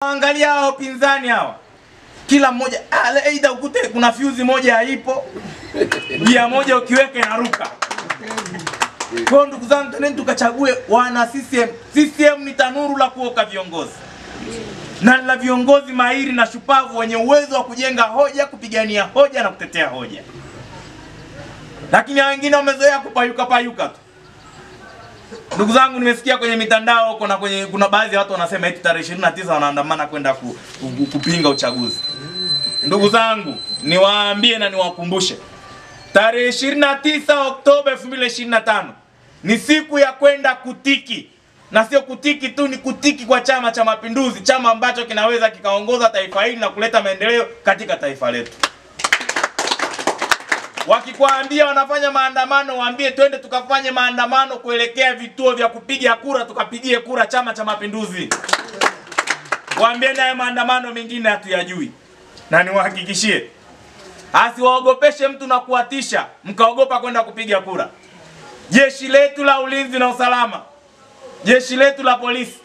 Angalia hao pinzani hawa. Kila mmoja aidha ukute kuna fuse moja haipo, gia moja ukiweka inaruka. Kwa ndugu zangu, twendeni tukachague wana CCM. CCM ni tanuru la kuoka viongozi, na la viongozi mahiri na shupavu wenye uwezo wa kujenga hoja, kupigania hoja na kutetea hoja. Lakini wengine wamezoea kupayuka payuka tu. Ndugu zangu, nimesikia kwenye mitandao kuna baadhi ya watu wanasema eti tarehe 29 wanaandamana kwenda kupinga uchaguzi. Ndugu zangu, niwaambie na niwakumbushe, tarehe 29 Oktoba 2025 ni siku ya kwenda kutiki. Na sio kutiki tu, ni kutiki kwa Chama cha Mapinduzi, chama ambacho kinaweza kikaongoza taifa hili na kuleta maendeleo katika taifa letu. Wakikwambia wanafanya maandamano, waambie twende tukafanye maandamano kuelekea vituo vya kupiga kura, tukapigie kura Chama cha Mapinduzi. Waambie naye maandamano mengine hatuyajui. Na niwahakikishie, asiwaogopeshe mtu na kuwatisha mkaogopa kwenda kupiga kura. Jeshi letu la ulinzi na usalama, jeshi letu la polisi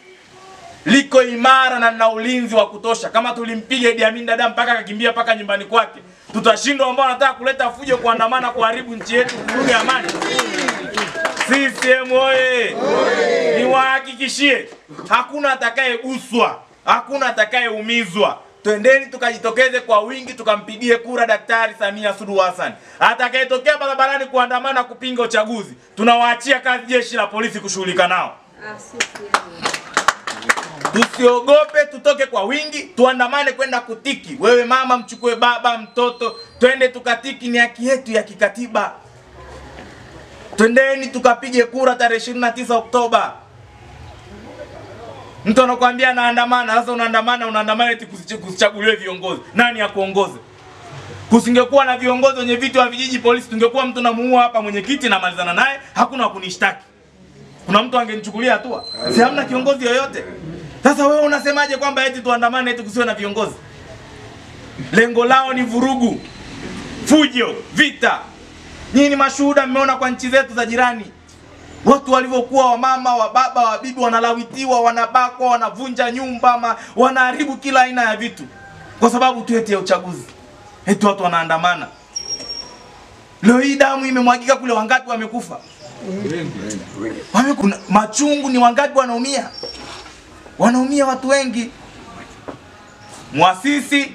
liko imara na na ulinzi wa kutosha. Kama tulimpiga Idi Amin Dada mpaka akakimbia mpaka nyumbani kwake, tutashindwa ambao wanataka kuleta fujo, kuandamana, kuharibu nchi yetu, kuvuruga amani? CCM oye! Niwahakikishie, hakuna atakayeguswa, hakuna atakayeumizwa. Twendeni tukajitokeze kwa wingi tukampigie kura Daktari Samia Suluhu Hassan. Atakayetokea barabarani kuandamana kupinga uchaguzi, tunawaachia kazi jeshi la polisi kushughulika nao. Tusiogope, tutoke kwa wingi, tuandamane kwenda kutiki. Wewe mama, mchukue baba, mtoto, twende tukatiki, ni haki yetu ya kikatiba. Twendeni tukapige kura tarehe 29 Oktoba. Mtu anakuambia anaandamana, sasa unaandamana eti kusichaguliwe viongozi. Nani akuongoze? Kusingekuwa na viongozi wenye viti wa vijiji polisi, tungekuwa mtu namuua hapa mwenyekiti na malizana naye, hakuna kunishtaki. Kuna mtu angenichukulia hatua? Si hamna kiongozi yoyote. Sasa wewe unasemaje kwamba eti tuandamane eti kusiwe na viongozi? Lengo lao ni vurugu, fujo, vita. Nyinyi ni mashuhuda, mmeona kwa nchi zetu za jirani watu walivyokuwa, wamama, wababa, wabibi wanalawitiwa, wanabakwa, wanavunja nyumba, wanaharibu kila aina ya vitu kwa sababu tu eti ya uchaguzi. Eti watu wanaandamana. Leo hii damu imemwagika kule, wangapi wamekufa? Machungu ni wangapi wanaumia? Wanaumia watu wengi. Muasisi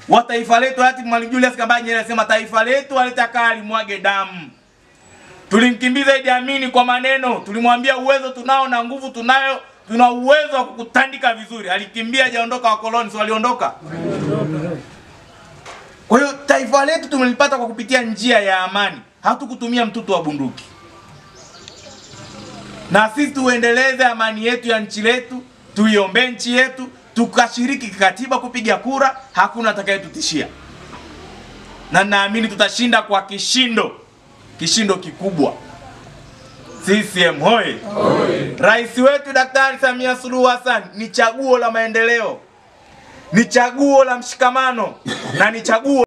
wa taifa letu hayati Mwalimu Julius Kambarage Nyerere alisema taifa letu halitaka limwage damu. Tulimkimbiza Idi Amin kwa maneno, tulimwambia uwezo tunao na nguvu tunayo, tuna uwezo wa kukutandika vizuri. Alikimbia, hajaondoka, wakoloni si waliondoka? Kwa hiyo taifa letu tumelipata kwa kupitia njia ya amani, hatukutumia mtutu wa bunduki. Na sisi tuendeleze amani yetu ya nchi letu, tuiombe nchi yetu, tukashiriki kikatiba kupiga kura, hakuna atakayetutishia. Na naamini tutashinda kwa kishindo, kishindo kikubwa. CCM hoi! Rais wetu Daktari Samia Suluhu Hassan ni chaguo la maendeleo, ni chaguo la mshikamano, na ni chaguo